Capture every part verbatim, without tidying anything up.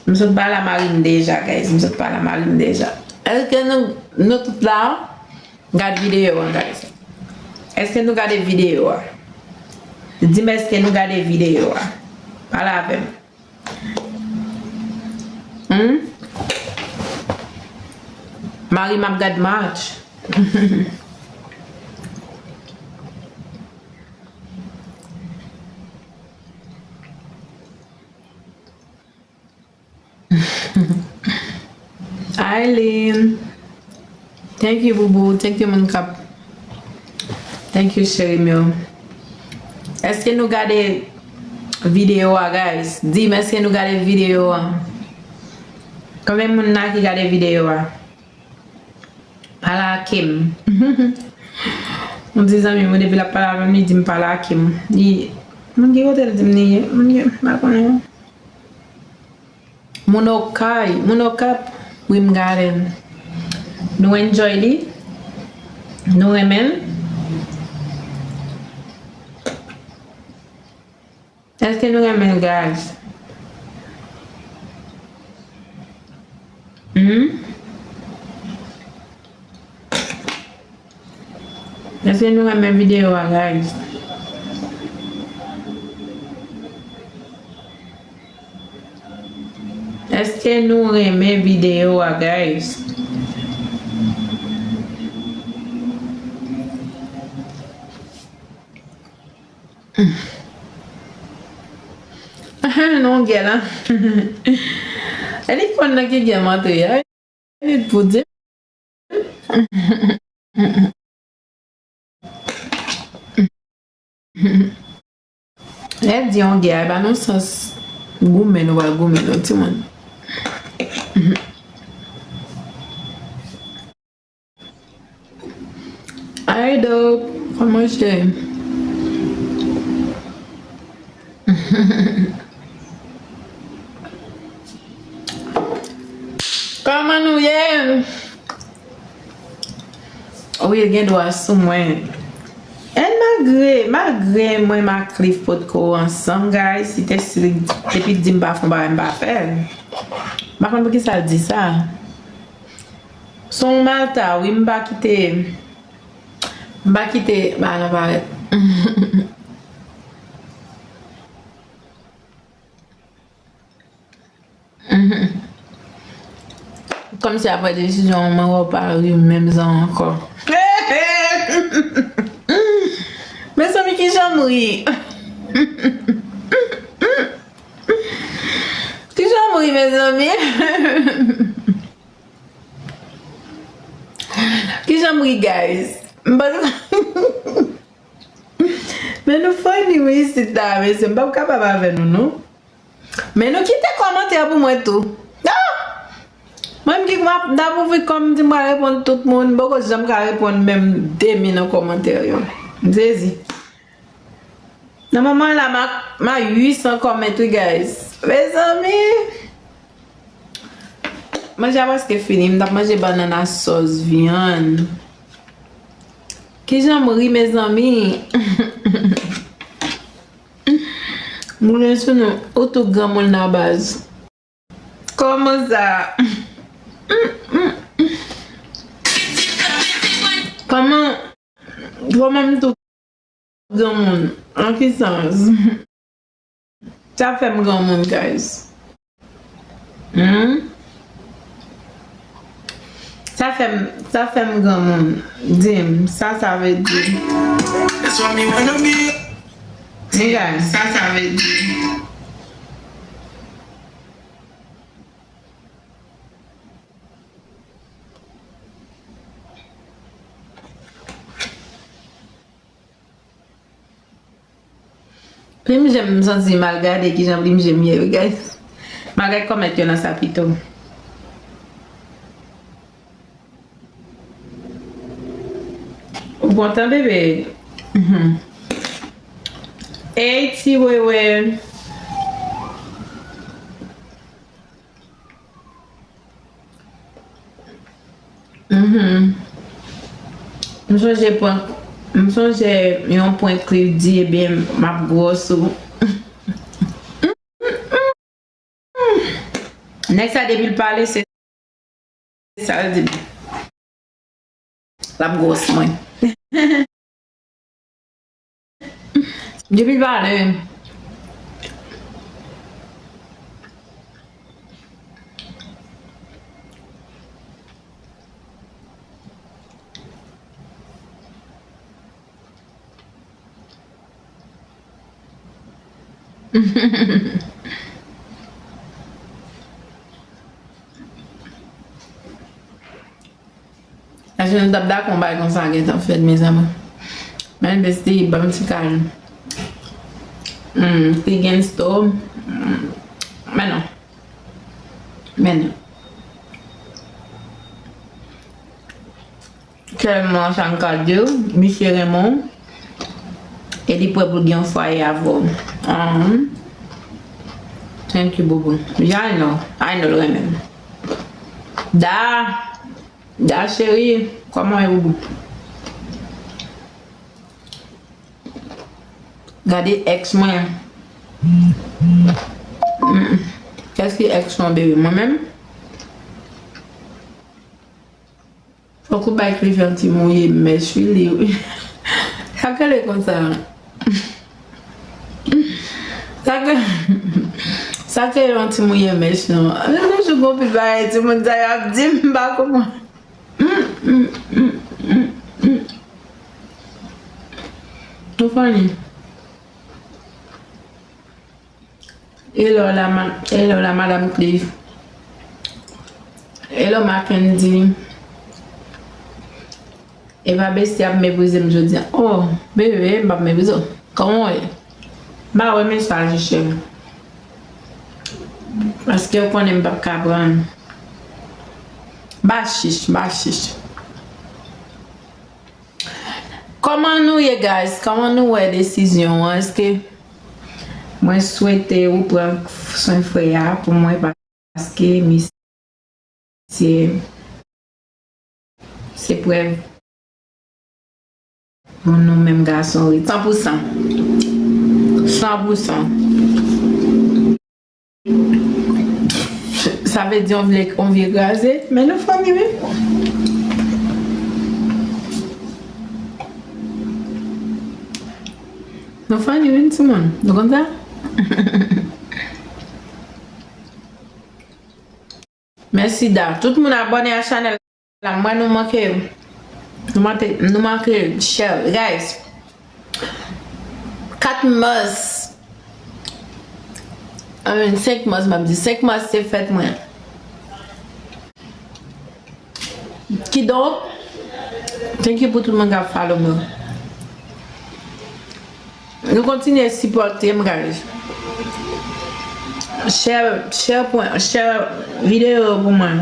M sot pale a mari m deja, guys. M sot pale a mari m deja. Èske nou, nou tout la gad videyo an, guys? Èske nou gade videyo a? Di m èske nou gade videyo a. Pale avè m. Hmm? Mari m ap gad match. Aileen. Thank you, boubou. Thank you, moun k ap. Thank you, cheri m yo. Èske nou gade videyo a, guys? Di m, èske nou gade videyo a? Konbyen moun la ki gade videyo a? Pale a Kim. Yon ti zanmi mwen, depi l ap pale avè m, li di m pale a Kim. Li, moun ki kote l di m li ye? Moun ki, m pa konnen. Moun Okay, moun Okap, wi, m gade l. Nou enjoy li? Nou renmen l? Èske nou renmen l, guys? Hmm? Èske nou renmen videyo a, guys? Èske nou renmen videyo a, guys? Non, gè la. E li konn nan ki gè m antre a. Li pou di. Lè di yon gè, e pa nan sans goumen nou pral goumen non, timoun. Hey, dope, kòman w ye? Kòman nou ye? Wi, l gen dwa sou mwen. And malgre, malgre mwen m ak Cliff potko ansanm, guys, si te si depi di m pa fè yon bagay, m pa fè l. M pa konn poukisa l di sa. Se yon malta, wi, m pa kite, m pa kite bagay lan parèt. Mhm. Kòmsi apre desizyon an, mwen wè w pa ri menm jan ankò. Mezanmi, kijan m ri? Kijan m ri, mezanmi? Kijan m ri, guys? M pa Men nou funny wi isit la, mesye. M p ap kapab avè nou, non. Men nou kite kòmantè pou mwen tou. Ah! Mwen menm ki m ap, m t ap ouvri kò m, m di m pral reponn tout moun. M poko janm ka reponn menm demi nan kòmantè yo. M sezi. Nan moman la, m a, m a uit san comment wi, guys. Mezanmi! Manje a prèske fini. M t ap manje bannann a sòs vyann. Kijan m ri, mezanmi? Moulen sou nou, ou tou granmoun nan baz. Kòman sa? Kòman, kòman m tou granmoun? An ki sans? Sa fè m granmoun, guys. Hmm? Sa fè m, sa fè m granmoun. Di m, sa sa vle di? Nigga. Sa sa vle di? Plim jem m santi mal gade kijan plim jem ye wi, guys. M a gad kòmèt yo nan sa pito. Ou kontan, bebe? Mhm. Ey, ti wewe. Mhm. M sonje prank, m sonje yon prank Cliff di, ebyen, m ap gwòs ou. Nèg sa depi l pale, se sa l di m. L ap gwòs mwen. Depi l pale. Èske nou t ap dakò yon bagay konsa gentan fèt, mezanmi? Men, besti, ban m ti kal. Hmm, ti gen sto. Hmm, men non. Men non. Tèlman sa m ka di w, misye renmen w. E li prè pou l gen yon fwaye avè w. Ahn. Thank you, boubou. Yeah, I know. I know l renmen m. Da. Da, cheri. Kòman w ye, boubou? Gade ex mwen. Mm. Kiyès ki ex mwen, baby? Mwen menm? Fòk ou bay Cliff yon ti mouye mèch, wi, li, wi. Sa k rele konsa? Sa k, sa k rele yon ti mouye mèch, non? Ann, nou jou gon pil bagay, timoun sa yo ap di, m pa konprann. Mm, mm, mm, mm, mm. Nou funny. Hello la, ma-, hello la, Madam Cliff. Hello, Mackendy. Eva Bestie ap meprize m jodi a. Oh, bebe, m p ap meprize w. Kòman w ye? M pa wè mesaj ou, cheri. Paske w konnen m p ap ka pran. Ba chich, ba chich. Kòman nou ye, guys? Kòman nou wè desizyon an? Èske mwen swete ou pran swen frè a pou mwen, paske misye se prèv pou nou menm gason, wi. San pou san. San pou san. Sa vle di yon vle, yon vye kraze. Men nou funny, wi. Nou funny, wi, timoun. Nou konn sa? Mèsi, Da. Tout moun abòne a chanèl la. M wè nou manke, nou manke, nou manke share, guys. Kat mas, I mean, senk mas, m ap di, senk mas se fèt mwen. Kidonk, thank you pou tout moun k ap follow mwen. Nou kontinye sipòte m, guys. Share, share pwen, share videyo yo pou mwen.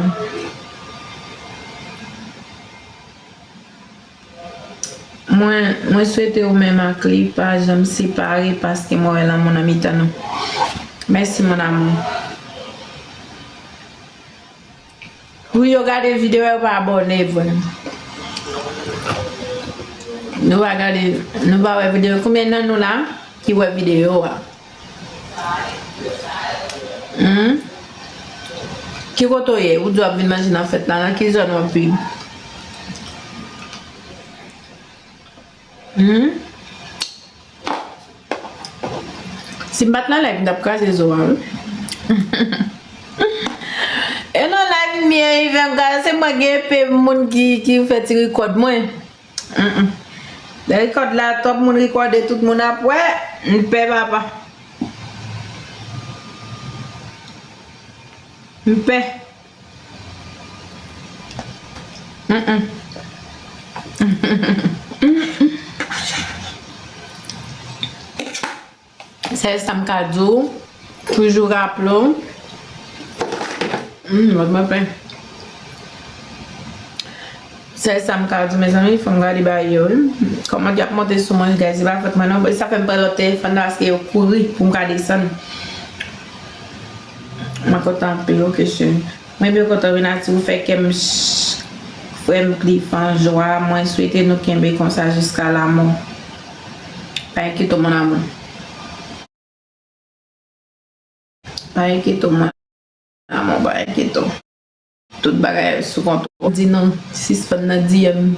Mwen, mwen swete ou menm ak li pa janm separe paske mwen wè lanmou nan mitan nou. Mèsi, mon amour. Pou yo gade videyo a, yo pa abòne vre. Nou pa gade, nou pa wè videyo. Konbyen nan nou la ki wè videyo a? Hmm? Ki kote w ye? Ou di w ap vin manje nan fèt la. Nan ki zòn w ap viv? Hmm? Si m pa t nan live, m t ap kraze zo a, wi. E nan live m ye, Yven, gade, se mwen gen epe moun ki, ki fè ti rikòd mwen. Mm, mm. Lè rikòd la, twòp moun rikòde, tout moun ap wè, m pè, papa. M pè. Mm, mm. Sèl sa m ka di w, toujou raple w. Hmm, lòt mwen pen. Sèl sa m ka di w, mezanmi, fò m gade bagay yo, wi. Kòmantè ap monte sou mwen, guys, se pa fòt mwen, non. Sa fè m pran lòt telefòn nan, paske yo kouri pou m ka desann. Mwen kontan anpil, oke, cheri. Mwen byen kontan, Renati, ou fè kè m ch-, frè m Cliff an jwa. Mwen swete nou kenbe konsa jiska lamò. Pa enkyete w, mon amour. Pa enkyete w, mwen. a, mon bòy, enkyete w. Tout bagay sou kontwòl. Di nou, sispann nan D M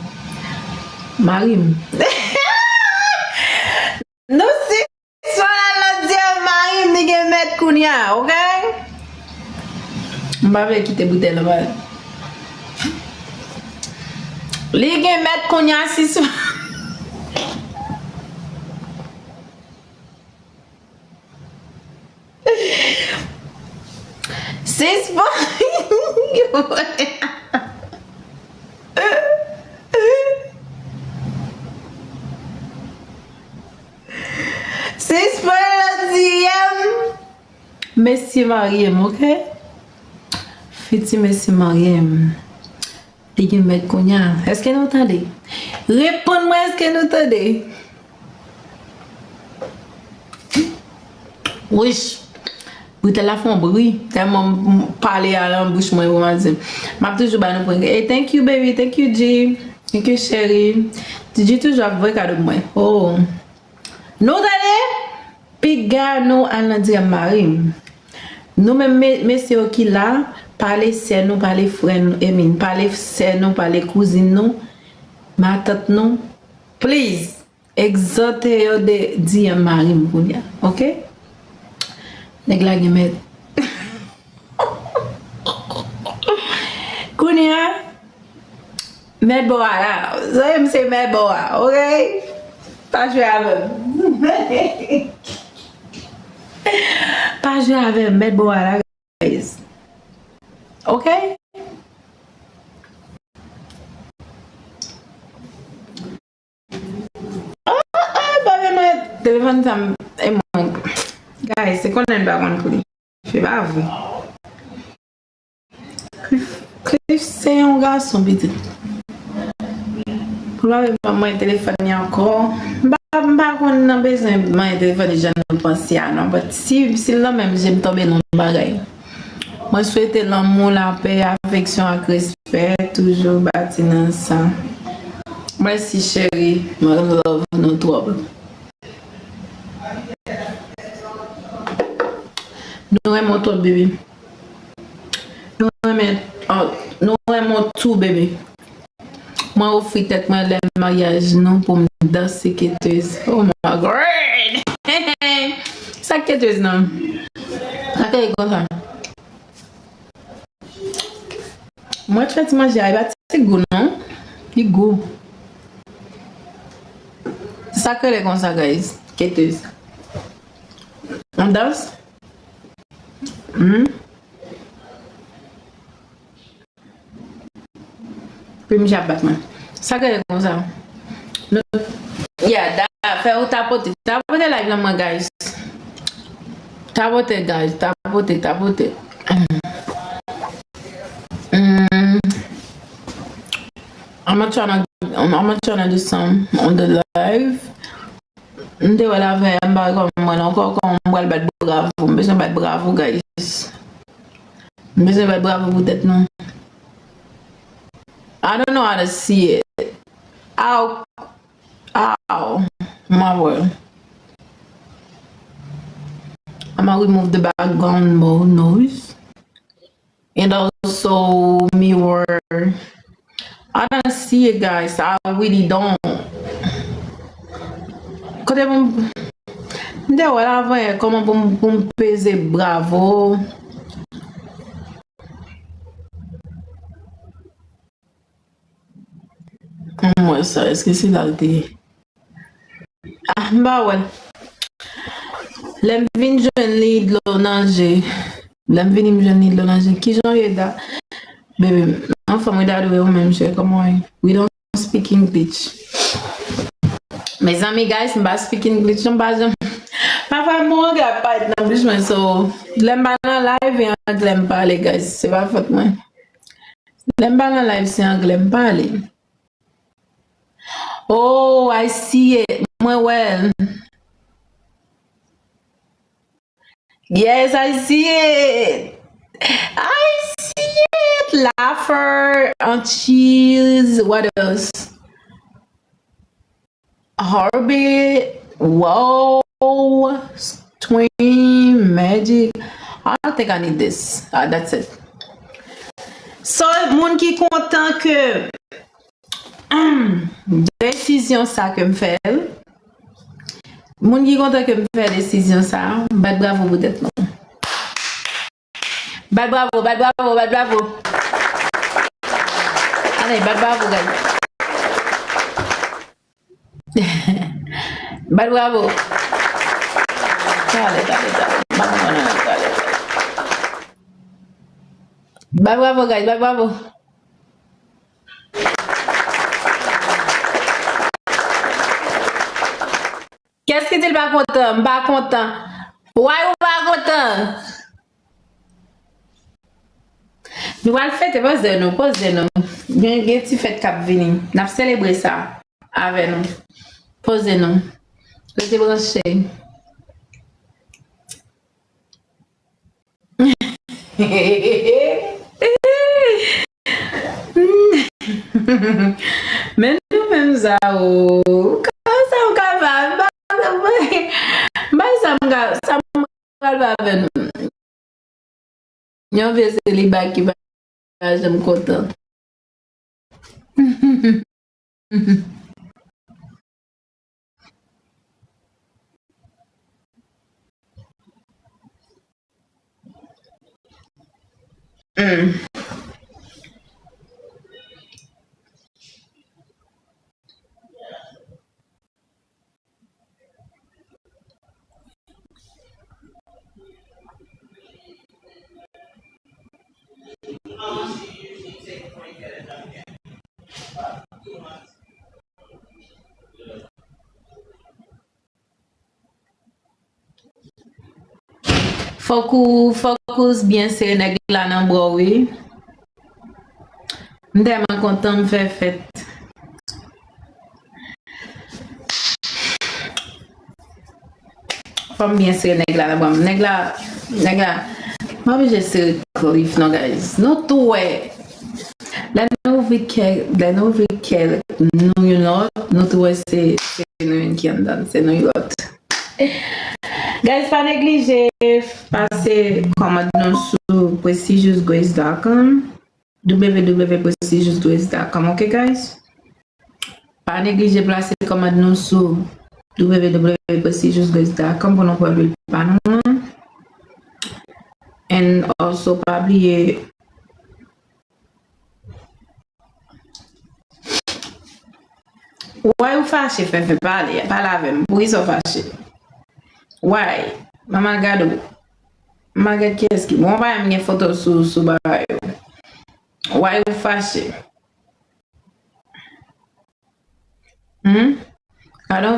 mari m. Nou sispann al nan D M mari m, li gen mèt kounye a, oke? M pa vle kite boutèy la, ba. Li gen mèt kounye a, sispann. Sispann. Sispann nan D M mesye marye m, oke? Fiti mesye marye m. Li gen mèt kounye a. Èske nou tande? Reponn mwen, èske nou tande? Wouch. Boutèy la fè yon bri. Tèlman m, m pale a nan bouch mwen, pou m di. M ap toujou ba nou pwen. Hey, thank you, baby. Thank you, G. Thank you, cheri. G toujou ap voye kado pou mwen. Oh. Nou tande? Piga nou al nan D M mari m. Nou menm me-, mesye yo ki la, pale sè nou, pale frè nou, I mean, pale sè nou, pale kouzin nou, matant nou. Please, egzòte yo de D M mari m kounye a, oke? Nèg la gen mèt. Kounye a, mèt bò a la. Zanmi m se mèt bò a, oke? Pa jwe avè m. Pa jwe avè m, mèt bò a la, guys. Oke? Ah, ah, pa vle mwen telefòn sa m, e mwen. Guys, se konnen m pa konn pou li. Se pa vre. Cliff, Cliff se yon gason pitit. Pou l pa vle ban mwen telefòn li ankò. M pa, m pa konn nan bezwen mwen telefòn li jan nou panse a non. But si, si l nan menm je m tonbe nan bagay. Mwen swete lanmou, lapè, afeksyon ak respè toujou bati nan sa. Mèsi cheri, mwen love nou twòp. Nou renmen w twòp, baby. Nou renmen, oh, nou renmen w tou, baby. Mwen ofri tèt mwen lè maryaj nou pou m danse ketez. Oh my God! Sa ketez nan? Sa k konsa? Mwen t fè ti manje a, li pa ti gou non. Li gou. Sa k rele konsa, guys. Ketez. On dans? Hmm? Pou misye ap bat mwen. Sa k rele konsa? Nou, yeah, da, fè ou tapote. Tapote live lan mwen, guys. Tapote, guys. Tapote, tapote. Mm. I'm gonna try to, I'm gonna try to do some on the live. M te wè l avè m, m pa wè kòman m wè l ankò, kòman m pral bat bravo. M bezwen bat bravo, guys. M bezwen bat bravo pou tèt nou. I don't know how to see it. Ow. Ow. My world. I'ma remove the background mo-, noise. And also mirror. I don't see it, guys. I really don't. Kote pou m, m te wè l avan yè, kòman pou m, pou m peze bravo. M wè sa, èske se la l te ye? Ah, m pa wè l. Lè m vin jwenn li, dlo nan je. Lè m vini, m jwenn li, dlo nan je. Kijan w ye, Da? Baby, anfòm wi, Da, dwe ou menm, chè. Kòman w ye? We don't speak English. Mezanmi, guys, m pa speak English, m pa janm. Pafwa, m wè ap parèt nan bouch mwen, so, lè m pa nan live, e anglè m pale, guys. Se pa fòt mwen. Lè m pa nan live, se anglè m pale. Oh, I see it. Mwen wè l. Yes, I see it. I see it. Laugher, uh, cheese. What else? Heartbeat. Wow. Stream, magic. I don't think I need this. Ah, that's it. So, moun ki kontan ke desizyon sa ke m fè l, moun ki kontan ke m fè desizyon sa, bat bravo poutèt nou. Bat bravo, bat bravo, bat bravo. Ale, bat bravo, guys. Bat bravo. Talè, talè, talè. Bat bravo, talè, talè. Bat bravo, guys, bat bravo. Kès ki di l pa kontan? M pa kontan. Why ou pa kontan? Nou pral fete, poze nou, poze nou. Gen, gen ti fèt k ap vini. N ap selebre sa avè nou. Poze nou. Rete branche. Men nou menm sa, o. Kòman sa ou ka fè? Bay sa m ka, sa m pral fè avè nou. Yon vye seliba ki pa janm kontan. Mm. Fòk ou, fòk ou byen sere nèg la nan bra w, wi. M tèlman kontan, m fè fèt. Fò m byen sere nèg la nan bra m. Nèg la, nèg la, m oblije sere Cliff non, guys. Nou tou wè. Lè nou ouvri kè, lè nou ouvri kè nou youn lòt, nou tou wè se, se nou youn ki anndan, se nou youn lòt. Guys, pa neglije pase kòmand nou sou prestigious grace dot com, w w w prestigious grace dot com, ok, guys? Pa neglije plase kòmand nou sou w w w prestigious grace dot com pou nou pran lwil pa nou an. And also, pa bliye, why ou fache, Fefe? Pale, pale avè m. Poukisa w fache? Why? Manman gade w. Manman gade kiyès ki. Bon, pa m gen foto sou, sou bagay yo. Why ou fache? Hmm? I don't